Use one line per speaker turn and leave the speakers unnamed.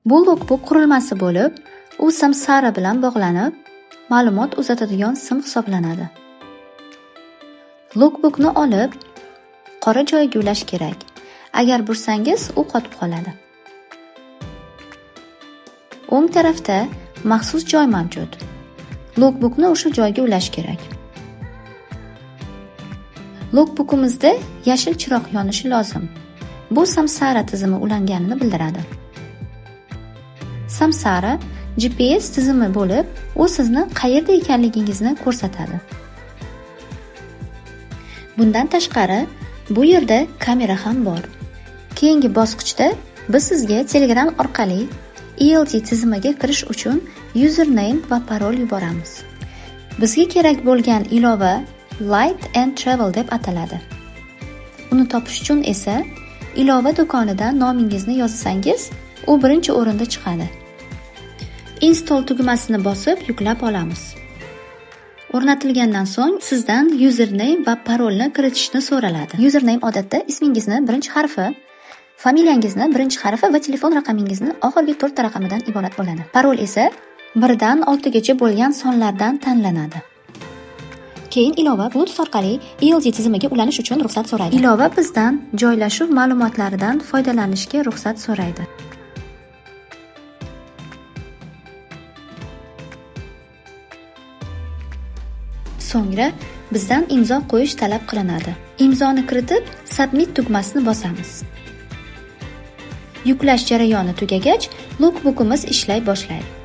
Bu logbook qurilmasi bo'lib, u Samsara bilan bog'lanib, ma'lumot uzatadigan sim hisoblanadi. Logbookni olib, qora joyiga ulash kerak. Agar bursangiz, u qotib qoladi. O'ng tarafda maxsus joy mavjud. Logbookni o'sha joyga ulash kerak. Logbookimizda yashil chiroq yonishi lozim. Bu Samsara tizimi ulanganini bildiradi. Samsara GPS tizimi bo'lib, u sizni qayerda ekanligingizni ko'rsatadi. Bundan tashqari, bu yerda kamera ham bor. Keyingi bosqichda biz sizga Telegram orqali ELT tizimiga kirish uchun username va parol yuboramiz. Bizga kerak bo'lgan ilova Light and Travel deb ataladi. Uni topish uchun esa ilova do'konidan nomingizni yozsangiz, u birinchi o'rinda chiqadi. Install tugmasini bosib yuklab olamiz. O'rnatilgandan so'ng sizdan username va parolni kiritishni so'raladi. Username odatda ismingizni birinchi harfi, familiyangizni birinchi harfi va telefon raqamingizni oxirgi 4 ta raqamidan iborat bo'ladi. Parol esa 1 dan 6 gacha bo'lgan sonlardan tanlanadi. Keyin ilova Bluetooth orqali ELD tizimiga ulanish uchun ruxsat so'raydi. Ilova bizdan joylashuv ma'lumotlaridan foydalanishga ruxsat so'raydi. So'ngra bizdan imzo qo'yish talab qilinadi. Imzoni kiritib, Submit tugmasini bosamiz. Yuklash jarayoni tugagach, logbookimiz ishlay boshlaydi.